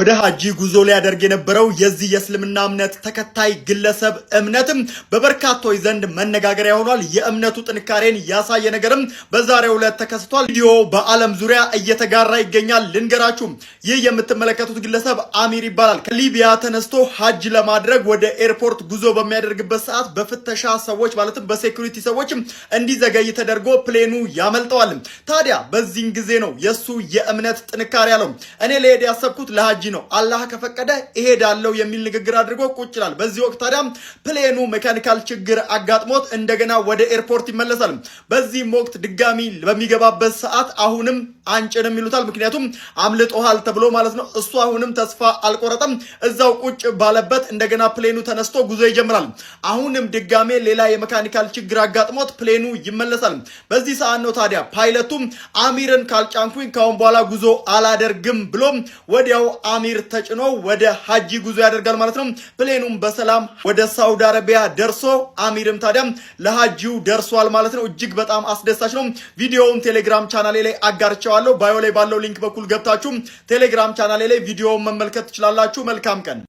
ወደ ሀጂ ጉዞ ሊያደርግ የነበረው የዚህ የእስልምና እምነት ተከታይ ግለሰብ እምነትም በበርካቶች ዘንድ መነጋገሪያ ሆኗል። የእምነቱ ጥንካሬን ያሳየ ነገርም በዛሬው ዕለት ተከስቷል። ቪዲዮ በዓለም ዙሪያ እየተጋራ ይገኛል። ልንገራችሁ፣ ይህ የምትመለከቱት ግለሰብ አሚር ይባላል። ከሊቢያ ተነስቶ ሀጅ ለማድረግ ወደ ኤርፖርት ጉዞ በሚያደርግበት ሰዓት በፍተሻ ሰዎች ማለትም በ security ሰዎች እንዲዘገይ ተደርጎ plane ኑ ያመልጠዋል። ታዲያ በዚህን ጊዜ ነው የእሱ የእምነት ጥንካሬ ያለው፣ እኔ ልሄድ ያሰብኩት ለሀጂ ነው፣ አላህ ከፈቀደ እሄዳለሁ የሚል ንግግር አድርጎ ቁጭ ይላል። በዚህ ወቅት ታዲያ plane ኑ mechanical ችግር አጋጥሞት እንደገና ወደ ኤርፖርት ይመለሳል። በዚህም ወቅት ድጋሚ በሚገባበት ሰዓት አሁንም አንጭንም ይሉታል። ምክንያቱም አምልጦሃል ተብሎ ማለት ነው። እሱ አሁንም ተስፋ አልቆረጠም። እዛው ቁጭ ባለበት እንደገና plane ኑ ተነስቶ ጉዞ ይጀምራል። አሁንም ድጋሜ ሌላ የ mechanical ችግር አጋጥሞት plane ኑ ይመለሳል። በዚህ ሰዓት ነው ታዲያ ፓይለቱም አሚርን ካልጫንኩኝ ካሁን በኋላ ጉዞ አላደርግም ብሎ ወዲያው አሚር ተጭኖ ወደ ሀጂ ጉዞ ያደርጋል ማለት ነው። Plane ኑም በሰላም ወደ ሳውዲ አረቢያ ደርሶ አሚርም ታዲያ ለሀጂው ደርሷል ማለት ነው። እጅግ በጣም አስደሳች ነው። ቪዲዮውን ቴሌግራም ቻናሌ ላይ አጋርቸዋለሁ። Bio ላይ ባለው link በኩል ገብታችሁ ቴሌግራም ቻናሌ ላይ ቪዲዮውን መመልከት ትችላላችሁ። መልካም ቀን።